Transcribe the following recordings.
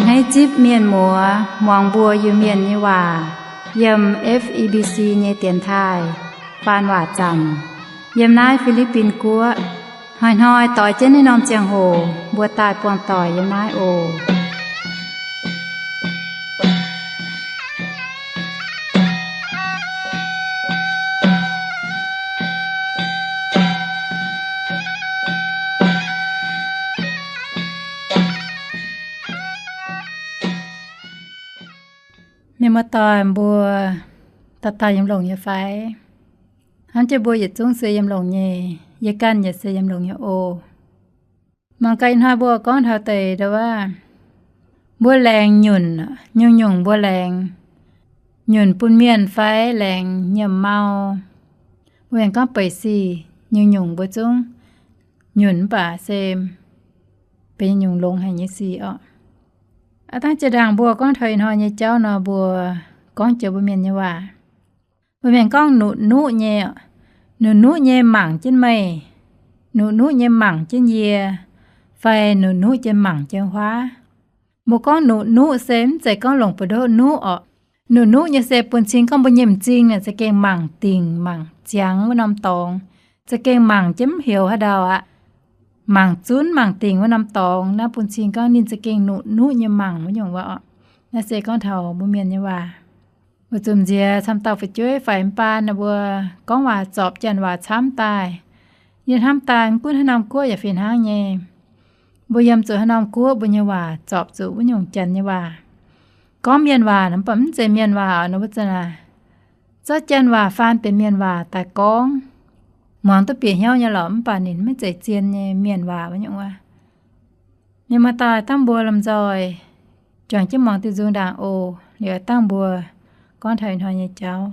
Hneiv zipv mienh muoz muangx mbuo Iu-Mienh nyei waac yiem F E B C nyei dienx taaih faan waac zaamc yiem naaiv Fi^li^bin Guoqv. Hnoi-hnoi doix jienv naaiv norm ziangh hoc mbuo daaih buangh doic yiem naaiv oc. Mienh muoz-doic mbuo, dauh dauh yiem longx nyei fai? Hnamv jienv mbuo yietc zungv se yiem longx nyei. Yie ganh yaac se yiem longx nyei oc. Mangc gaax ih hnoi mbuo gorngv taux deix ndau wuov, mbuo laengz nyunc, nyungc-nyungc mbuo laengz nyunc bun mienh fai laengz nyiemc mau. Mbuo mienh gorngv beic sic, nyungc-nyungc mbuo zungv nyunc mv baac se benx nyungc longx haic nyei sic orqc. Aav dangh jiex ndaangc mbuo gorngv taux ih hnoi nyei jauv nor, mbuo gorngv joux mbuo mienh nyei waac. Mbuo mienh gorngv nuqv-nuqv nyei, nuqv-nuqv nyei mangc jienv meih, nuqv-nuqv nyei mangc jienv yie, fai nuqv-nuqv jienv mangc jienv huaav. Mbuo gorngv nuqv-nuqv se mv zeiz gorngv longc buoz-ndoqv nuqv orqc. Nuqv-nuqv nyei se bun cing gorngv mbuo nyei m'zing naaic za'gengh mangc dingc mangc ziangx wuov norm dorngx, za'gengh mangc jienv mv heuc haaix ndau aqv. Mangc zunv mangc dingc wuov norm dorngx, naaiv bun cing gorngv ninh za'gengh nuqv-nuqv nyei mangc wuov nyungc waac orqc. Naaiv se gorngv taux mbuo mienh nyei waac. Weic zuqc nziex camv dauh fu'jueiv faix mv baan nor, mbuo gorngv waac zorpc janx waac camv daaih. Yie hnamv daaih mv gunv haaix norm guoqv yaac fih hnangv nyei. Mbuo yiem zuqc haaix norm guoqv, mbuo nyei waac zorpc zuqc wuov nyungc janx nyei waac. Gorngv mienh waac nor, mv baac mv zeiz mienh waac nor, mbuo za'naaic zorqv janx waac faan benx mienh waac daaih gorngv. Muangx duqv bieqc hnyouv nyei lorqc, mv baac ninh maiv zeiz zien nyei mienh waac wuov nyungc waac. Mienh muoz-doic, dangh mbuo lomh nzoih juangc jienv muangx diuh nzung ndaangc oc. Liuz dangh mbuo gorngv taux ih hnoi nyei jauv.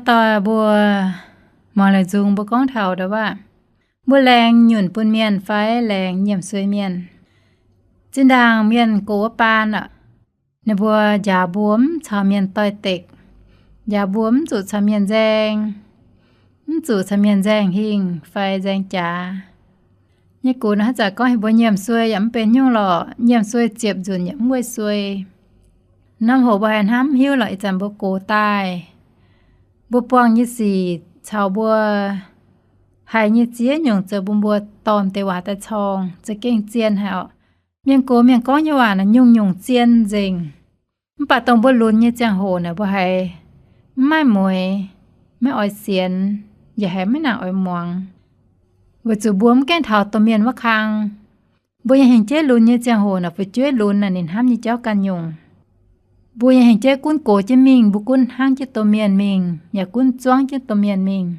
Doic mbuo muangx la'zung mbuo gorngv taux ndau wuov, mbuo laengz nyunc bun mienh fai laengz nyiemc suei mienh. Zinh ndaangc mienh gox wuov baan aqv, ninh mbuo njaaux mbuo mv caux mienh doix-dekc, njaaux mbuo mv zuqc caux mienh nzaeng, mv zuqc caux mienh nzaeng hingh fai nzaeng jaax. Nyei gux nor haaix zanc gorngv heuc mbuo nyiemc suei yaac mv benx nyungc lorqc, nyiemc suei ziepc nzunc yaac mv weic suei. Norm hoc mbuo haiz hnamv hiuv lorqc, ih zanc mbuo gox daaih, mbuo buangh nyei sic caux mbuo haiz nyei ziex nyungc zoux bun mbuo dorh deix waac daaih corng za'gengh zien haic orqc. Mienh gox mienh gorngv nyei waac naaic nyungc-nyungc zien nzengc. Mv baac dongh mbuo lunx nyei ziangh hoc naaic mbuo haiz mv maaih mueix, maiv oix sienx, yaac haiz maiv nangc oix muangx, weic zuqc mbuo mv gaengh taux domh mienh wuov kang. Mbuo nyei hengx jeiv lunx nyei ziangh hoc naaic fu'jueiv lunx naaic ninh hnamv nyei jauv ganh nyungc. Mbuo nyei hengx jeiv gunv gox jienv mingh, mbuo gunv hnangv jienv domh mienh mingh, yaac gunv zuangv jienv domh mienh mingh.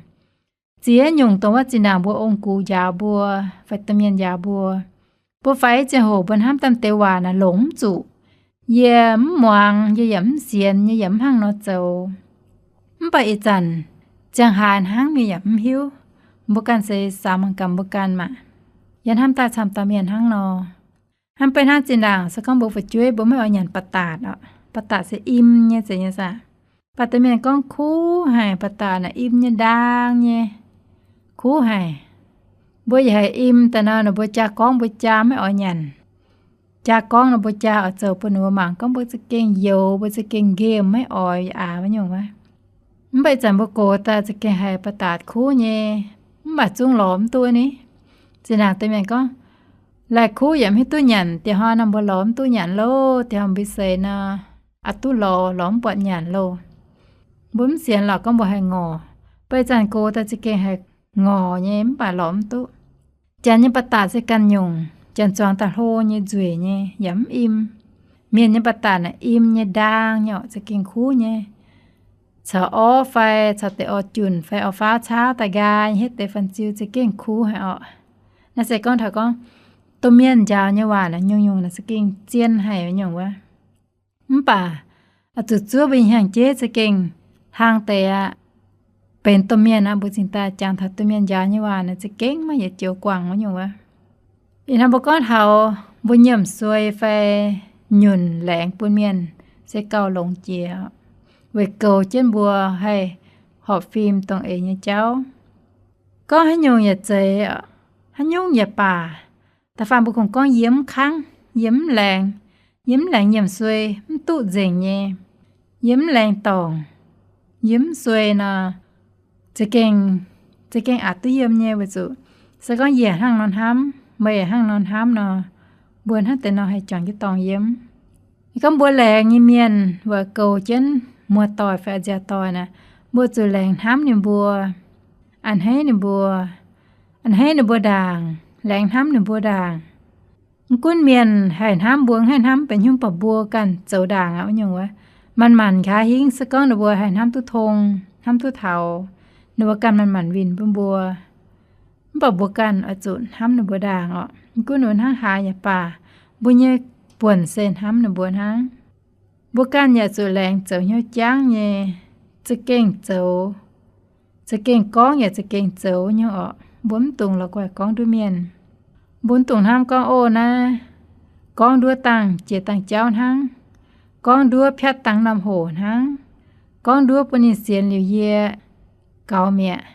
Ziex nyungc dongh wuov zinh ndaangc mbuo ong-gux njaaux mbuo fai domh mienh njaaux mbuo, mbuo faix ziangh hoc mbuo hnamv daaih deix waac naaic longc mv zuqc. Yie mv muangx, yie yaac mv sienx, yie yaac mv hnangv nor zoux. Mv baac ih zanc ziangh haaix hnangv mienh yaac mv hiuv. Mbuo ganh se samx gaax mbuo ganh maah! Yie hnamv daaih camv dauh mienh hnangv nor. Hnamv beiv hnangv zinh ndaangc se gorngv mbuo fu'jueiv mbuo maiv oix nyanc ba'datc orqc, ba'datc se im nyei zeiz nyei saah. Baac deix mienh gorngv kuv haic, ba'datc naaic im nyei, ndaang nyei, kuv haic. Mbuo yaac haiz im daaih nor, ninh mbuo jaa gorngv mbuo jaa maiv oix nyanc. Jaa gorngv nor mbuo jaa oix zoux bun ninh mbuo mangc gorngv mbuo za'gengh youx, mbuo za'gengh nqemh maiv oix aax wuov nyungc wuov. Mv baac ih zanc mbuo gox daaih za'gengh haiz ba'datc kuv nyei, mv baac zungv lorz mv duqv ni. Zinh ndaangc deix mienh gorngv, laih kuv yaac mv hiuv duqv nyanc, diex hnoi nor mbuo lorz mv duqv nyanc loh, diex hnoi mbuo seix nor, aqc duqv lorz, lorz mv buatc nyanc loh. Mbuo mv sienx lorqc gorngv mbuo haih ngorc. Beiv zanc gox daaih za'gengh haih ngorc nyei mv baac lorz mv duqv. Janx nyei ba'datc se ganh nyungc, janx zuangx daaih hlo nyei nzueic nyei yaac mv im. Mienh nyei ba'datc naaic im nyei, ndaang nyei orqc, za'gengh kuv nyei. Caux orv fai caux deix orv junc fai orv faaux caauv daaih nqaai nyei hietv deix fanh ziu za'gengh kuv haic orqc. Naaiv se gorngv taux gorngv domh mienh njaaux nyei waac naaic nyungc-nyungc naaic za'gengh zien haic nyungc wuov. Mv baac oix zuqc zuov mbuo nyei hnyangx-jeiv za'gengh hlang deix aqv. Benx domh mienh aqv, mbuo cingx daaih jangx taux domh mienh njaaux nyei waac naaic za'gengh maiv yietc joux guangc wuov nyungc wuov. Ih hnoi mbuo gorngv taux mbuo nyiemc suei fai nyunc laengz bun mienh se gauh longx jiex, weic goux jienv mbuo haih horpc fim dongh eix nyei jauv. Gorngv haaix nyungc yaac zeiz, haaix nyungc yaac baac, da'faanh mbuo kungx gorngv yie mv kangv, yie mv laengz, yie mv laengz nyiemc suei, mv duqv nzengc nyei, yie mv laengz dorngc, yie mv suei nor, za'gengh, za'gengh aqc duqv yiem nyei weic zuqc se gorngv yie hnangv nor hnamv, meih hnangv nor hnamv nor, mbuo hnangv deix nor haih juangc jienv dorngh yiem. Gorngv mbuo laengz nyei mienh weic goux jienv muoz-doic fai a'nziaauc doic naaic, mbuo zuqc laengz hnamv ninh mbuo, a'hneiv ninh mbuo, a'hneiv ninh mbuo ndaangc, laengz hnamv ninh mbuo ndaangc. Mv gunv mienh haih hnamv mbuo, haih hnamv benx hnyouv, mv baac mbuo ganh zoux ndaangc aqv wuov nyungc wuov. Manc-manc nqa'haav hingv se gorngv ninh mbuo haih hnamv duqv tong, hnamv duqv taux, ninh mbuo ganh manc-manc winh bun mbuo. Mv baac mbuo ganh oix zuqc hnamv ninh mbuo ndaangc orqc. Mv gunv ninh mbuo hnangv haaix yaac baac, mbuo nyei buonc se hnamv ninh mbuo hnangv. Mbuo ganh yaac zuqc laengz zoux hnyouv jangv nyei, za'gengh zoux, za'gengh gorngv yaac za'gengh zoux nyei orqc. Mbuo mv dungx la'guaih gorngv nduov mienh. Mbuo mv dungx hnamv gorngv, Ov, naaiv gorngv nduov dangh jiex dangh jauv hnangv, gorngv nduov piatv dangh norm hoc hnangv, gorngv nduov bun ninh sienx liuz yie gaux mi'aqv.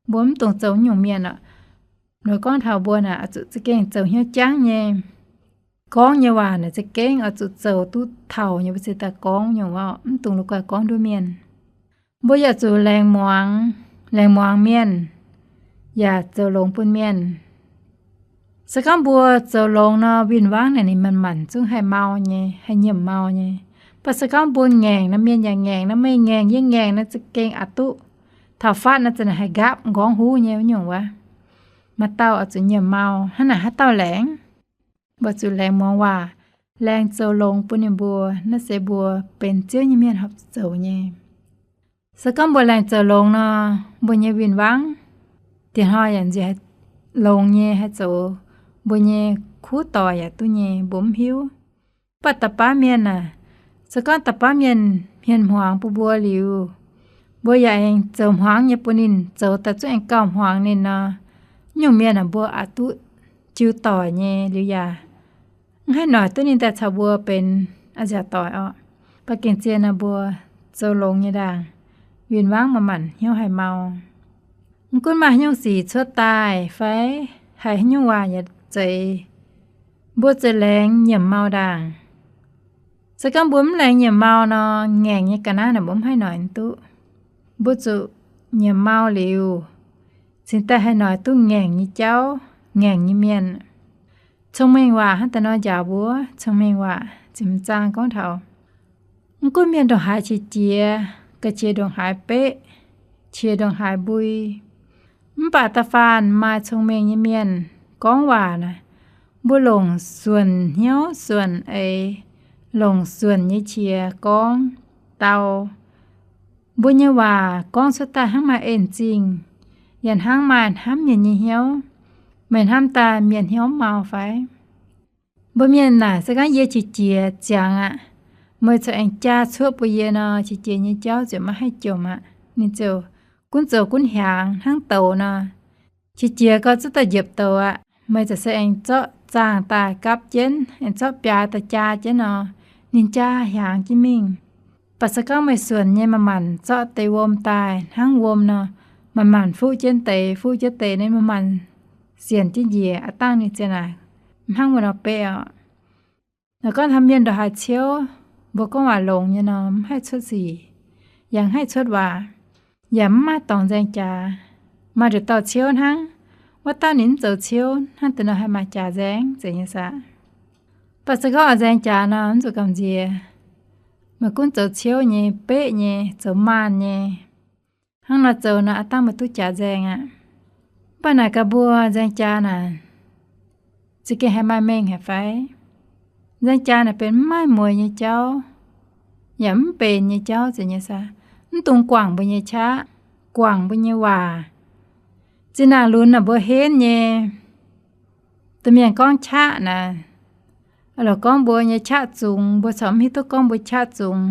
Mbuo mv dungx zoux nyungc mienh orqc. Nor gorngv taux mbuo naaic oix zuqc za'gengh zoux hnyouv jangv nyei. Gorngv nyei waac naaic za'gengh oix zuqc zoux duqv taux nyei mbuo cingx daaih gorngv nyungc orqc, mv dungx la'guaih gorngv nduov mienh. Mbuo yaac zuqc laengz muangx, laengz muangx mienh, yaac zoux longx bun mienh. Se gorngv mbuo zoux longx nor, win-wangv naaic ninh manc-manc zungv haih mau nyei, haih nyiemc mau nyei. Mv baac se gorngv mbuo ngaengc nor, mienh yaac ngaengc nor, meih ngaengc, yie ngaengc nor, za'gengh aqc duqv taux fatv nor, za'naaic haih nqaapv nqorngv huv nyei wuov nyungc wuov. Maaih dauh oix zuqc nyiemc mau, hnangv naaic haaix dauh laengz? Mbuo zuqc laengz muangx waac, laengz zoux longx bun ninh mbuo, naaiv se mbuo benx Ziouv nyei mienh horpc zuqc zoux nyei. Se gorngv mbuo laengz zoux longx nor, mbuo nyei win-wangv diex hnoi yaac nziex haih longx nyei, haih zoux mbuo nyei kuv doic yaac duqv nyei, mbuo mv hiuv. Mv baac da'baav mienh aah, se gorngv da'baav mienh hmien hmuangx bun mbuo liuz, Mbuo yaac aengx zoux hmuangx nyei bun ninh, zoux daaih zuqc aengx gauh hmuangx ninh nor, nyungc mienh aah, mbuo aqc duqv jiu doic nyei liuz yaac mv haih noic duqv ninh daaih caux mbuo benx a'nziaauc doic orqc. Ba'gengh zien nor mbuo zoux longx nyei ndaangc, win-wangv maaih manc hnyouv haih mau. Mv gunv maaih haaix nyungc sic cuotv daaih fai haiz haaix nyungc waac yaac zeiz, mbuo zuqc laengz nyiemc mau ndaangc. Se gorngv mbuo mv laengz nyiemc mau nor, ngaengc nyei ga'naaiv naaic mbuo mv haih noic duqv. Mbuo zuqc nyiemc mau liuz, cingx daaih haih noic duqv ngaengc nyei jauv, ngaengc nyei mienh. Cong-mengh waac hnangv daaih nor njaaux mbuo, cong-mengh waac ziepc hmz zaang gorngv taux, mv gunv mienh ndongc haaix qiex jiez, ga'qiex ndongc haaix beqv, qiex ndongc haaix mbui, mv baac da'faanh maaih cong-mengh nyei mienh gorngv waac naaic, mbuo longc suonc hnyouv suonc eix, longc suonc nyei qiex gorngv dau. Mbuo nyei waac gorngv cuotv daaih hnangv maaih en-zingh, yaac hnangv maaih hnamv mienh nyei hnyouv. Meih hnamv daaih mienh hnyouv mau fai? Mbuo mienh naaic se gorngv yie qiex jiez ziangx aqv, meih corc aengx jaa cuoqv bun yie nor, qiex jiez nyei jauv ziouc maiv haih jomc aqv. Ninh ziouc gunv zoux gunv hiaangx hnangv douz nor. Qiex jiez gau zuqc daaih njiepc douz aqv, meih ziouc se aengx zorqv zaangh daaih gapv jienv, aengx zorqv biaa daaih jaa jienv nor, ninh jaa hiaangx jienv mingh. Baac se gorngv meih suonc nyei, manc-manc zorqv deix wuom daaih hnangv wuom nor, manc-manc fuqv jienv deix, fuqv jienv deix, ninh manc-manc sienc jienv njiec, aav dangh ninh ziouc naaic mv hnangv wuov nor beqv orqc. Naaic gorngv taux mienh ndongc haaix ciouv, mbuo gorngv waac longx nyei nor, mv haih cuotv sic, yaac mv haih cuotv waac, yaac mv maaih dorngx nzaeng jaax. Maaih nduqc dauh ciouv hnangv, wuov dauh ninh mv zoux ciouv hnangv deix nor haih maaih jaax nzaeng zeiz nyei saah? Baac se gorngv oix nzaeng jaax nor, mv zuqc gamh nziex. Meih gunv zoux ciouv nyei, beqv nyei, zoux maanh nyei, hnangv nor zoux nor, aav dangh meih duqv jaax nzaeng aqv. Mv baac naaic gaax mbuo nzaeng jaax naaic, za'gengh haiz maaih mengh haic fai? Nzaeng jaax naaic benx mv maaih mueix nyei jauv, yaac mv benx nyei jauv zeiz nyei saah? Mv dungx guangc mbuo nyei qaqv, guangc mbuo nyei waac. Zinh ndaangc lunx naaic mbuo henv nyei, da'mienh gorngv qaqv naaic, lorqc, gorngv mbuo nyei qaqv zungx, mbuo corc mv hiuv duqv gorngv mbuo qaqv zungx.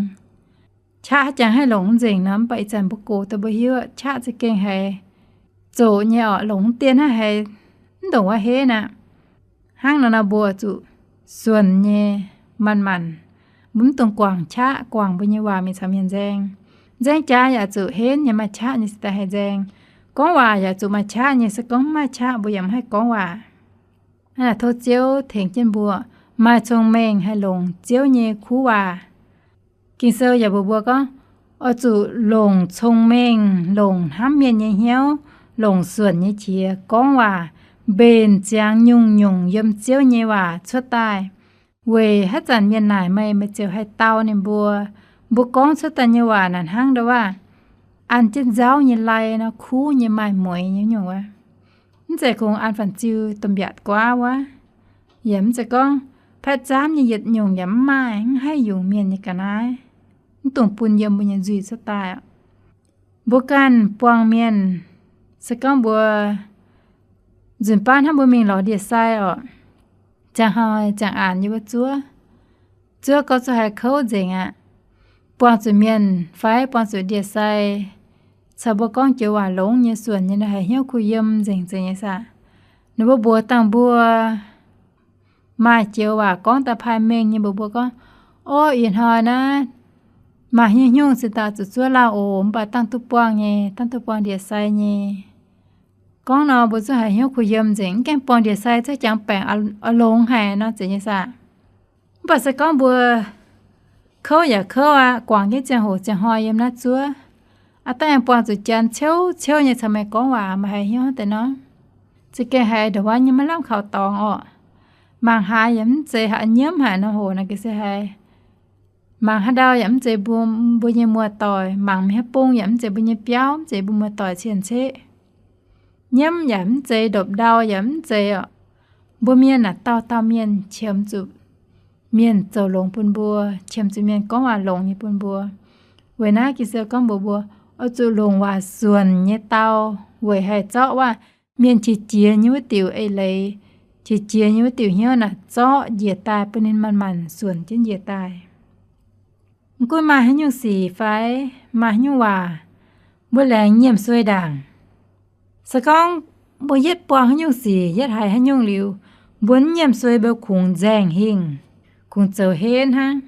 Qaqv haaix jangx haih longc mv nzengc nor, mv baac ih zanc mbuo gox daaih mbuo hiuv qaqv za'gengh haiz zoqc nyei orqc, longc mv dien hnangv haiz mv ndongc wuov henv aqv. Hnangv nor nor mbuo zuqc suonc nyei, manc-manc, mbuo mv dungx guangc qaqv, guangc mbuo nyei waac mingh caux mienh nzaeng. Nzaeng jaax yaac zuqc henv nyei, maaih qaqv nyei se daaih haih nzaeng. Gorngv waac yaac zuqc maaih qaqv nyei, se gorngv mv maaih qaqv mbuo yaac mv haih gorngv waac. Hnangv naaic tov Ziouv tengx jienv mbuo maaih cong-mengh haih longc Ziouv nyei kuv waac. Ging-Sou yaac mbuox mbuo gorngv, oix zuqc longc cong-mengh, longc hnamv mienh nyei hnyouv, longc suonc nyei qiex gorngv waac, mbenc ziangx nyungc-nyungc yiem Ziouv nyei waac cuotv daaih. Weic haaix zanc mienh naaic meih, meih ziouc haih dau ninh mbuo. Mbuo gorngv cuotv daaih nyei waac naaic hnangv ndau wuov an jienv nzauv nyei lai nor, kuv nyei, maaih mueix nyei nyungc wuov. Mv zeiz kungx an fanh ziu domh mbiaatc guaav wuov, yaac mv zeiz gorngv paetv zaamv nyei yietc nyungc yaac mv maaih, mv haih yungz mienh nyei ga'naaiv, mv dungx bun yiem mbuo nyei nzuih cuotv daaih. Mbuo ganh buangh mienh, se gorngv mbuo nzunc baav hnangv mbuo mingh lorz ndie-sai orqc, ziangh hnoi ziangh aanx yiem wuov zuov, zuov gorx zuov haiz kouv nzengc aqv. Buangh zuqc mienh fai buangh zuqc ndie-sai caux mbuo gorngv joux waac longx nyei, suonc nyei, ninh haiz hnyouv kuh yiem nzengc, zeiz nyei saah? Ninh mbuo mbuox dangh mbuo maaih joux waac gorngv daaih paaiv mengh nyei, mbuox mbuo gorngv, orv, ih hnoi naaiv maaih hnyouv hnyungv cingx daaih zuqc zuov lauh oc, mv baac dangh duqv buangh nyei, dangh duqv buangh ndie-sai nyei. Gorngv nor mbuo zungv haiz hnyouv kuh yiem nzengc, mv gaengh buangh ndie-sai zungv jangx baengc oix longx haic nor, zeiz nyei saah? Mv baac se gorngv mbuo kouv yaac kouv aqv, guangc jienv ziangh hoc ziangh hnoi yiem naaiv zuov, aav dangh aengx buangh zuqc janx ciouv ciouv nyei caux meih gorngv waac, meih haiz hnyouv deix nor, za'gengh haiz ndongc wuov nyei maiv lamh kaux dorngx orqc. Mangc haaix yaac mv zeiz haaix, nyiemv haic nor, hoc naaic ga'sie haiz. Mangc haaix ndau yaac mv zeiz mbuo, mbuo nyei muoz-doic. Mangc mingh haaix bung yaac mv zeiz mbuo nyei biauv, mv zeiz mbuo muoz-doic cien-ceqv. Nyiemv yaac mv zeiz, ndopv-ndau yaac mv zeiz orqc. Mbuo mienh naaic, dauh dauh mienh qiemx zuqc mienh zoux longx bun mbuo, qiemx zuqc mienh gorngv waac longx nyei bun mbuo. Weic naaiv Ging-Sou gorngv mbuox mbuo, oix zuqc longc waac suonc nyei dau, weic haih zorqv waac mienh qiex jiez nyei wuov diuc eix leiz, qiex jiez nyei wuov diuc hnyouv naaic zorqv njiec daaih, bun ninh manc-manc suonc jienv njiec daaih. Mv gunv maaih haaix nyungc sic fai maaih haaix nyungc waac, Mbuo laengz nyiemc suei ndaangc. Se gorngv mbuo yietv buangh haaix nyungc sic, yietv haiz haaix nyungc liuz, mbuo mv nyiemc suei mbuo kungx nzaeng hingh, kungx zoux henv hnangv.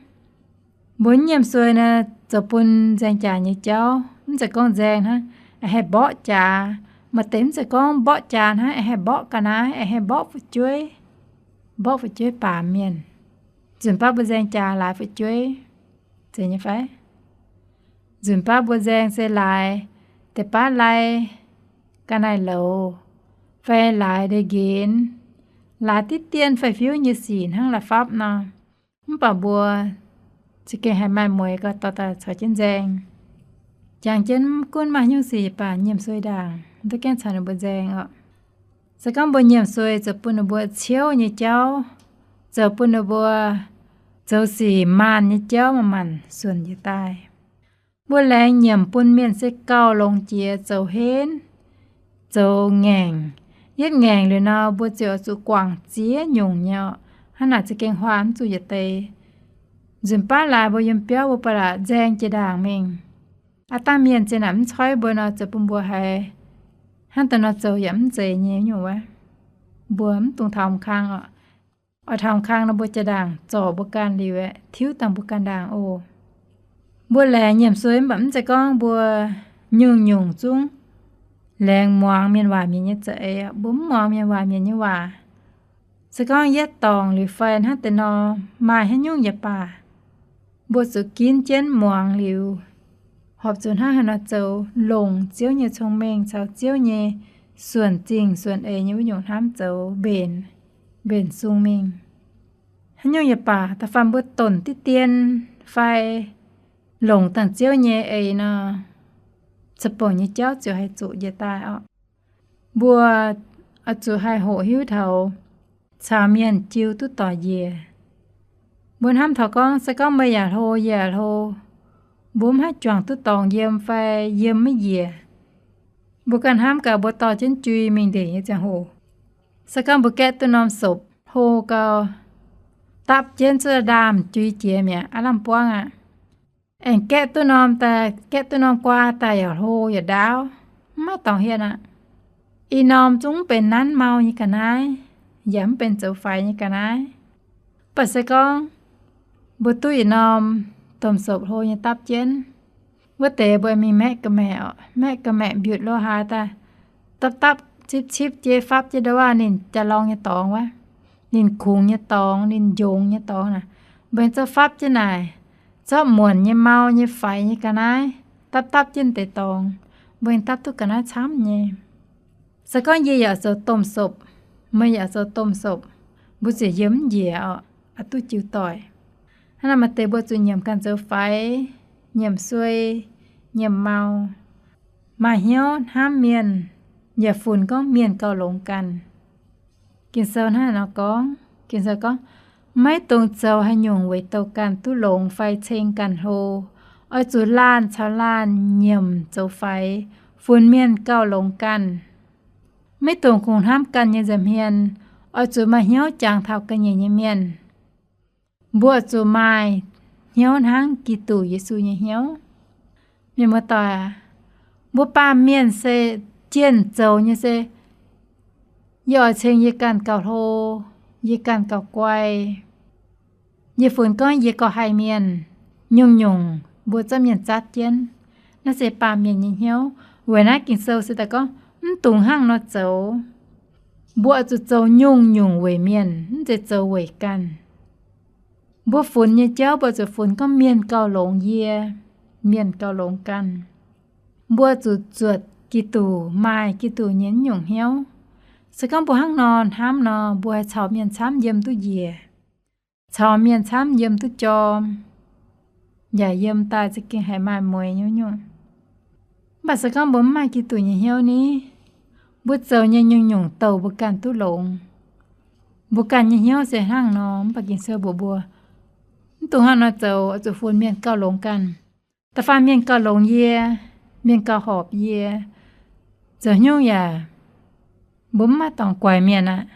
Mbuo mv nyiemc suei nor, zoux bun nzaeng jaax nyei jauv, mv zeiz gorngv nzaeng hnangv, aengx haih mborqv jaax. Maaih deix mv zeiz gorngv mborqv jaax hnangv, aengx haih mborqv ga'naaiv, aengx haih mborqv fu'jueiv, mborqv fu'jueiv baamz mienh. Nzunc baav mbuo nzaeng jaax laaix fu'jueiv, zeiz nyei fai? Nzunc baav mbuo nzaeng se laaix deix baav lai ga'naaiv-louz, fai laaix ndeic-nqenx, laaix diqv dien fai fiuv nyei sic hnangv la'fapv nor, mv baac mbuo za'gengh haiz maaih mueiz gauh dorh daaih caux jienv nzaeng. Jangx jienv mv gunv maaih haaix nyungc sic baac nyiemc suei ndaangc, mv duqv gaengh caux ninh mbuo nzaeng oc. Se gorngv mbuo nyiemc suei zoux bun ninh mbuo ciouv nyei jauv, zoux bun ninh mbuo zoux sic maanh nyei jauv manc-manc suonc njiec daaih. Mbuo laengz nyiemc bun mienh se gauh longx jiex zoux henv, zoux ngaengc. Yietv ngaengc liuz nor, mbuo ziouc oix zuqc guangc ziex nyungc nyei oc. Hnangv naaic za'gengh huaax mv zuqc yietc deix. Nzunc baav laaix mbuo yiem biauv mbuo ba'laqc nzaeng jiex ndaangc mingh. Aav dangh mienh zinh naaic mv coiv mbuo nor, zoux bun mbuo haiz hnangv daaih nor zoux yaac mv zeiz nyei nyungc wuov. Mbuo mv dungx taux kang oc. Oix taux kang nor mbuo jaa-ndaangc zorc mbuo ganh liuz aeqv, tiuv dangh mbuo ganh ndaangc oc. Mbuo laengz nyiemc suei mv baac mv zeiz gorngv mbuo nyungc-nyungc zungv laengz muangx mienh waac mienh nyei za'eix. Mbuo mv muangx mienh waac mienh nyei waac. Se gorngv yietv dorngc liuz fai hnangv deix nor, maaih haaix nyungc yaac baac, mbuo zuqc ginv jienv muangx liuz, horpc zuqc hnangv haaix nor zoux longc Ziouv nyei cong-mengh caux Ziouv nyei suonc zingh suonc eix nyei wuov nyungc hnamv zoux mbenc, mbenc sung mingh. Haaix nyungc yaac baac, da'faanh mbuo donc diqv dien fai longc dangh Ziouv nyei eix nor, ca'bouc nyei jauv ziouc haih zuqc njiec daaih oc. Mbuo oix zuqc haih hoqc hiuv taux caux mienh jiu duqv doic njiec. Mbuo hnamv taux gorngv, se gorngv meih yaac hlo, yie yaac hlo, mbuo mv haih juangc duqv dorngx yiem fai yiem maiv njiec. Mbuo ganh hnamv gaax mbuo dorh jienv jui mingh ndeic nyei ziangh hoc, se gorngv mbuo gaeqv duqv norm sopc hlo gau, dapv jienv cuotv ndaamv jui jiex mi'aqv, aav lamh buangv aqv. Aengx gaeqv duqv norm daaih, gaeqv duqv norm guaa daaih yaac hlo yaac ndaauv, mv maaih dorngx hietv aqv. Ih norm zungv mv benx nanv mau nyei ga'naaiv, yaac mv benx zoux faix nyei ga'naaiv. Mv baac se gorngv mbuo duqv yietc norm domh sopc hlo nyei dapv jienv, wuov deix mbuo mingh maeqv ga'maeqc oc, maeqv ga'maeqc mbiutc lo haaix daaih, dapv dapv cipv cipv jienv fapv jienv ndau wuov ninh jaa-lorngx nyei dorngx wuov, ninh kungx nyei dorngx, ninh njongx nyei dorngx naaic, mbuo zorqv fapv jienv naaic, zorqv muonc nyei mau nyei faix nyei ga'naaiv dapv dapv jienv deix dorngx, mbuo dapv duqv ga'naaiv camv nyei. Se gorngv yie yaac zoux domh sopc, meih yaac zoux domh sopc, mbuo ziouc yiem mv njiec oc, a'duqv jiu doic. Hnangv naaic maaih deix mbuo zuqc nyiemc ganh zoux faix, nyiemc suei, nyiemc mau, maaih hnyouv hnamv mienh, yaac funx gorngv mienh gauh longx ganh. Ging-Sou hnangv naaiv nor gorngv, Ging-Sou gorngv, maiv dungx zoux haaix nyungc weic douh ganh duqv longx fai ceng ganh hlo. Oix zuqc laanh caux laanh nyiemc zoux faix, funx mienh gauh longx ganh. Maiv dungx kungx hnamv ganh nyei nza'hmien. Oix zuqc maaih hnyouv jangx taux ga'nyiec nyei mienh. Mbuo zuqc maaih hnyouv hnangv Giduc Yesu nyei hnyouv. Mienh muoz-doic aac, mbuo baamh mienh se jienh zoux nyei se, yie oix ceng yie ganh gauh hlo, yie ganh gauh guai, yie funx gorngv yie gauh haih mienh. Nyungc-nyungc mbuo zorqv mienh zatv jienv. Naaiv se baamh mienh nyei hnyouv. Weic naaiv Ging-Sou se daaih gorngv mv dungx hnangv nor zoux. Mbuo zuqc zoux nyungc-nyungc weic mienh, mv zeiz zoux weic ganh. Mbuo funx nyei jauv mbuo zuqc funx gorngv mienh gauh longx yie, mienh gauh longx ganh. Mbuo zuqc zuotc Giduc, maaih Giduc nyei nyungc hnyouv. Se gorngv mbuo hnangv nor hnamv nor, mbuo haih caux mienh camv yiem duqv njiec, caux mienh camv yiem duqv jorm, yaac yiem daaih za'gengh haih maaih mueiz nyungc-nyungc. Mv baac se gorngv mbuo mv maaih Giduc nyei hnyouv ni, mbuo zoux nyei nyungc-nyungc douh mbuo ganh duqv longx. Mbuo ganh nyei hnyouv se hnangv nor, mv baac Ging-Sou mbuox mbuo, mv dungx hnangv nor zoux, oix zuqc funx mienh gauh longx ganh. Da'faanh mienh gauh longx yie, mienh gauh horpc yie, zoux nyungc yaac mbuo mv maaih dorngx guaix mienh aqv,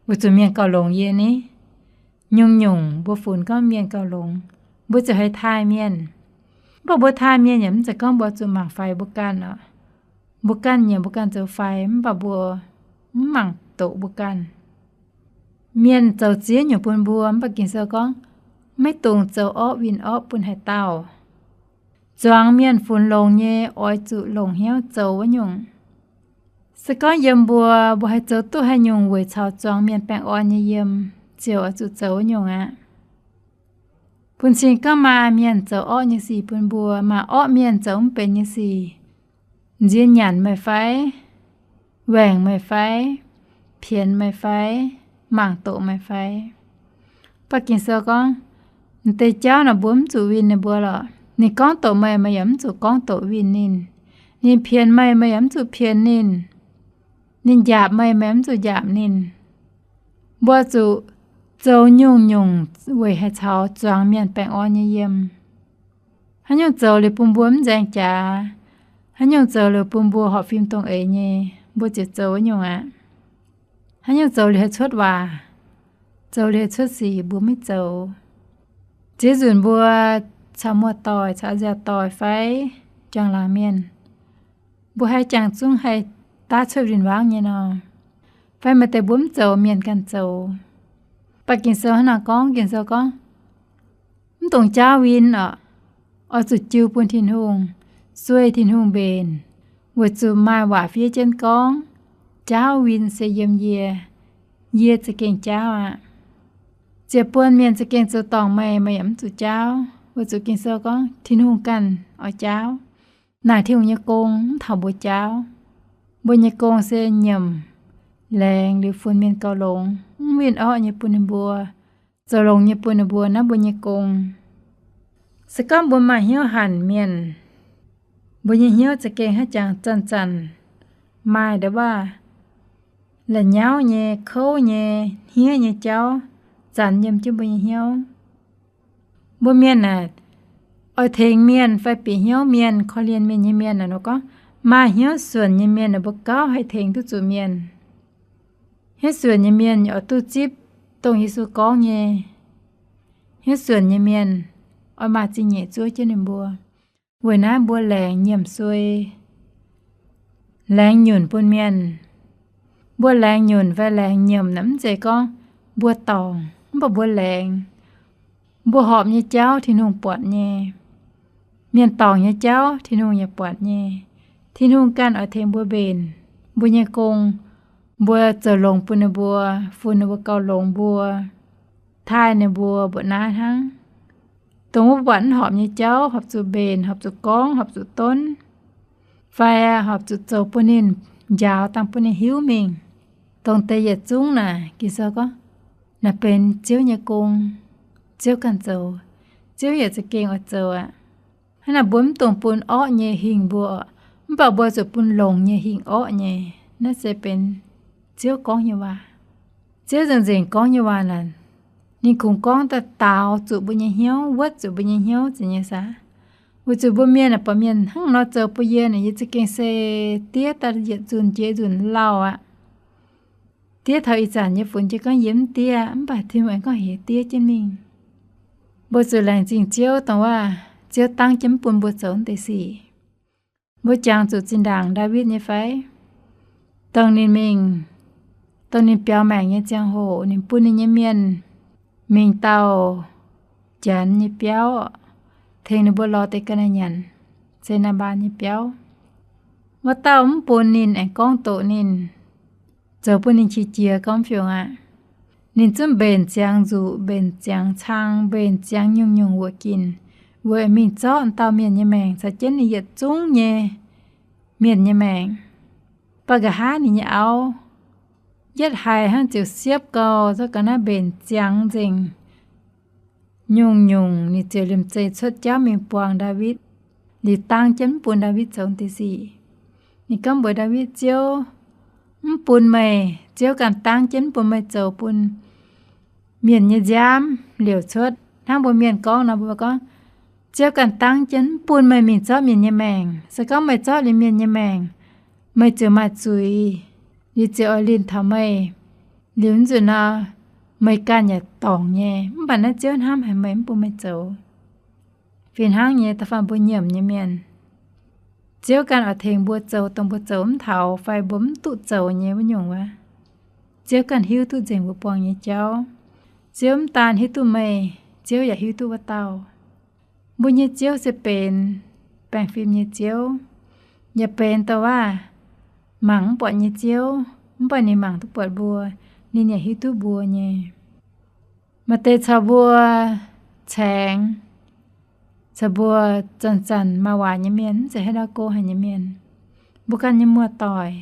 weic zuqc mienh gauh longx yie ni. Nyungc-nyungc mbuo funx gorngv mienh gauh longx, mbuo ziouc haih taaih mienh. Mv baac mbuo taaih mienh yaac mv zeiz gorngv mbuo zuqc mangc faix mbuo ganh oc. Mbuo ganh nyiemc mbuo ganh zoux faix, mv baac mbuo mv mangc doqc mbuo ganh. Mienh zoux ziex nyungc bun mbuo, mv baac Ging-Sou gorngv, maiv dungx zoux orqv winh orqv bun haaix dauh. Zuangx mienh funx longx nyei, oix zuqc longc hnyouv zoux wuov nyungc. Se gorngv yiem mbuo, mbuo haih zoux duqv haaix nyungc weic caux zuangx mienh baengh orn nyei yiem, ziouc oix zuqc zoux wuov nyungc aqv. Bun cing gorngv maaih mienh zoux orqv nyei sic bun mbuo, maaih orqv mienh zoux mv benx nyei sic, nziex nyanc meih fai, waengc meih fai, pienx meih fai, mangc doqc meih fai. Mv baac Ging-Sou gorngv, m'deix jauv naaic mbuo mv zuqc winh ninh mbuo lorqc. Ninh gorngv doqc meih, meih yaac mv zuqc gorngv doqc winh ninh. Ninh pienx meih, meih yaac mv zuqc pienx ninh. Ninh njaapc meih, meih yaac mv zuqc njaapc ninh. Mbuo zuqc zoux nyungc-nyungc weic haih caux zuangx mienh baengh orn nyei yiem. Haaix nyungc zoux liuz bun mbuo mv nzaeng jaax, haaix nyungc zoux liuz bun mbuo horpc fim dongh eix nyei, mbuo ziouc zoux wuov nyungc aqv. Haaix nyungc zoux liuz haih cuotv waac, zoux liuz haih cuotv sic, mbuo maiv zoux. Ziex nzunc mbuo caux muoz-doic, caux nziaauc doic fai juangc laangc mienh, mbuo haih jangx zungv haih daav cuotv win-wangv nyei nor, fai maaih deix mbuo mv zoux, mienh ganh zoux. Mv baac Ging-Sou hnangv naaic gorngv, Ging-Sou gorngv, mv dungx jaauv win orqc. Oix zuqc jiu bun Tin-Hungh, sueih Tin-Hungh mbenc, weic zuqc maaih waac fiev jienv gorngv, jaauv win se yiem yie, yie za'gengh jaauv aqv. Ziec buon mienh za'gengh zoux dorngc meih, meih yaac mv zuqc jaauv, weic zuqc Ging-Sou gorngv Tin-Hungh ganh oix jaauv. Naaic Tin-Hungh nyei gong, mv taux mbuo jaauv. Mbuo nyei gong se nyiemc, laengz liuz funx mienh gauh longx, mv win orqv nyei bun ninh mbuo, zoux longx nyei bun ninh mbuo, naaiv mbuo nyei gong. Se gorngv mbuo maaih hnyouv hanc mienh, mbuo nyei hnyouv za'gengh haaix jangx zanc-zanc maaih nda'waav la'nyauv nyei, kouv nyei, hniev nyei jauv zanc yiem jienv mbuo nyei hnyouv. Mbuo mienh aah, oix tengx mienh fai bieqc hnyouv mienh, korv-lienh mienh nyei mienh aah, nor gorngv maaih hnyouv suonc nyei mienh aah, mbuo gauh haih tengx duqv zuqc mienh. Hnyouv suonc nyei mienh oix duqv zipv dongh Yesu gorngv nyei. Hnyouv suonc nyei mienh oix maaih zingh nyeic zuov jienv ninh mbuo. Weic naaiv mbuo laengz nyiemc suei, laengz nyunc bun mienh. Mbuo laengz nyunc fai laengz nyiemc naaic mv zeiz gorngv mbuo dorngc, mv baac mbuo laengz. Mbuo horpc nyei jauv Tin-Hungh buatc nyei. Mienh dorngc nyei jauv Tin-Hungh yaac buatc nyei. Tin-Hungh ganh oix tengx mbuo mbenc mbuo nyei gong. Mbuo zoux longx bun ninh mbuo, funx ninh mbuo gauh longx mbuo, taaih ninh mbuo mbuoqc naaiv hnangv. Dongh wuov buatc mv horpc nyei jauv horpc zuqc mbenc, horpc zuqc gorngv, horpc zuqc donv, fai horpc zuqc zoux bun ninh njaaux dangh bun ninh hiuv mingh. Dongh deix yietc zungv naaic Ging-Sou gorngv naaic benx Ziouv nyei gong. Ziouv ganh zoux, Ziouv yaac za'gengh oix zoux aqv. Hnangv naaic mbuo mv dungx bun orqv nyei hingh mbuo, mv baac mbuo zuqc bun longx nyei hingh orqv nyei. Naaiv se benx Ziouv gorngv nyei waac. Ziouv nzengc-nzengc gorngv nyei waac naaic, ninh kungx gorngv daaih daaux zuqc mbuo nyei hnyouv, wuotv zuqc mbuo nyei hnyouv ziex nyei saah. Weic zuqc mbuo mienh aah, buatc mienh hnangv nor zoux bun yie naaic, yie za'gengh se diev daaih yietc nzunc jiex nzunc lauh aqv. Diev taux ih zanc yie funx jienv gorngv yie mv diev, mv baac Tin-Hungh aengx gorngv heuc diev jienv mingh. Mbuo zuqc laengz zingh Ziouv dongh waac, Ziouv dangv jienv mv bun mbuo zoux deix sic. Mbuo jangx zuqc zinh ndaangc Ndaawitv nyei fai? Dongh ninh mingh, dongh ninh biaux maengc nyei ziangh hoc, ninh bun ninh nyei mienh mingh dauh Janx nyei biauv, tengx ninh mbuo lorz deix ga'naaiv nyanc, se Naabaal nyei biauv. Wuov dauh mv bun ninh, aengx gorngv doqc ninh, zoux bun ninh qiex jiez gormx fiungc aqv. Ninh zungv mbenc ziangx nzuqc, mbenc ziangx cang, mbenc ziangx nyungc-nyungc wuoqc ginc, weic mingh zorqv dauh mienh nyei maengc caux jienv ninh yietc zungv nyei mienh nyei maengc. Mv baac nqa'haav ninh nyei auv yietv haiz hnangv ziouc siepv gau, zorqv ga'naaiv mbenc ziangx nzengc nyungc-nyungc, ninh ziouc liemh zeih cuotv jauv mingh buangh Ndaawitv, liuz dangv jienv mv bun Ndaawitv zoux deix sic. Ninh gorngv mbuox Ndaawitv, Ziouv mv bun meih, Ziouv ganh dangv jienv mv bun meih zoux bun mienh nyei nziaamv liouc cuotv. Hnangv mbuo mienh gorngv nor, mbuo gorngv, Ziouv ganh dangv jienv mv bun meih mingh zorqv mienh nyei maengc. Se gorngv meih zorqv liuz mienh nyei maengc, meih ziouc maaih zuiz, liuz ziouc oix linh taux meih. Liuz nzunc nor, meih ganh yaac dorngc nyei. Mv baac naaiv Ziouv hnamv haic meih, mv bun meih zoux. Fih hnangv nyei, da'faanh mbuo nyiemc nyei mienh, Ziouv ganh oix tengx mbuo zoux dongh mbuo zoux mv taux fai mbuo mv duqv zoux nyei wuov nyungc wuov. Ziouv ganh hiuv duqv nzengc mbuo buangh nyei jauv. Ziouv mv daan hiuv duqv meih, Ziouv yaac hiuv duqv wuov dauh. Mbuo nyei Ziouv se benx baengh fim nyei Ziouv, yaac benx douc waac mangc mv buatc nyei Ziouv, mv baac ninh mangc duqv buatc mbuo, ninh yaac hiuv duqv mbuo nyei. Maaih deix caux mbuo caengx, caux mbuo zanc-zanc maaih waac nyei mienh, mv zeiz haaix ndau go haic nyei mienh. Mbuo ganh nyei muoz-doic,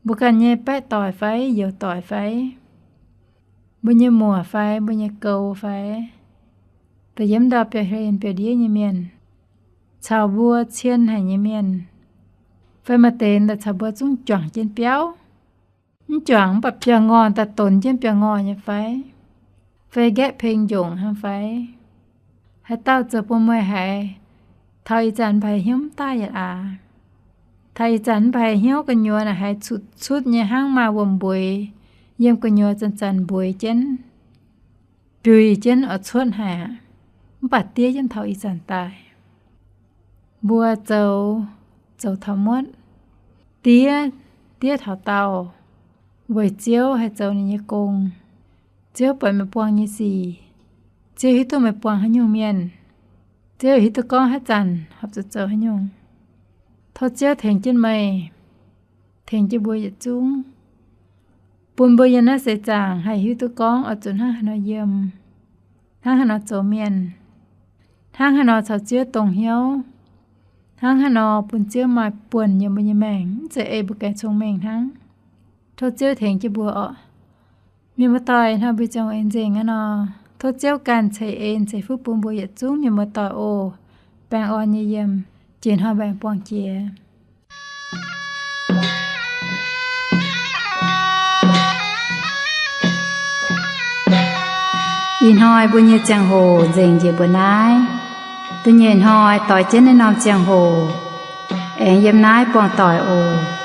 mbuo ganh nyei baeqv doic fai youz doic fai, mbuo nyei muoc fai mbuo nyei gou fai, da'yietv ndau biauv-hlen biauv-ndiev nyei mienh, caux mbuo cien haic nyei mienh, fai maaih deix daaih caux mbuo zungv juangc jienv biauv. Mv juangc mv baac biauv-ngorh daaih donx jienv biauv-ngorh nyei fai, fai nqaeqv peng njongc hnangv fai, haaix dauh zoux bun meih haiz taux ih zanc mv baac hnyouv mv daaih yaac aax. Taux ih zanc mv baac haiz hnyouv gu'nyuoz naaic haiz cutv-cutv nyei hnangv maaih wuom-mbueix yiem gu'nyuoz zanc-zanc mbueix jienv, biuix jienv oix cuotv haic aqv. Mv baac diev jienv taux ih zanc daaih. Mbuo zoux, zoux taux muotv, diev, diev taux daauh, weic Ziouv haih zoux ninh nyei gong. Ziouv buatc meih buangh nyei sic. Ziouv hiuv duqv meih buangh haaix nyungc mienh. Ziouv hiuv duqv gorngv haaix zanc horpc zuqc zoux haaix nyungc. Tov Ziouv tengx jienv meih, tengx jienv mbuo yietc zungv, bun mbuo yiem naaiv seix zaangc haih hiuv duqv gorngv oix zuqc hnangv haaix nor yiem, hnangv haaix nor zoux mienh, hnangv haaix nor caux Ziouv dongh hnyouv, hnangv haaix nor bun Ziouv maaih buonc yiem mbuo nyei maengc, mv zeiz ei mbuo ganh cong-mengh hnangv. Tov Ziouv tengx jienv mbuo oc. Mienh muoz-doic, hnoi mbuo ziangh hoc aengx nzengc aqv nor, tov Ziouv ganh ceix en ceix fuqv bun mbuo yietc zungv mienh muoz-doic oc. Baengh orn nyei yiem, jiex hnoi mbaengx buangh jiex. Ih hnoi mbuo nyei ziangh hoc nzengc njiec mbuo naaiv. Da'nyeic hnoi doix jienv naaiv norm ziangh hoc aengx yiem naaiv buangh doic oc.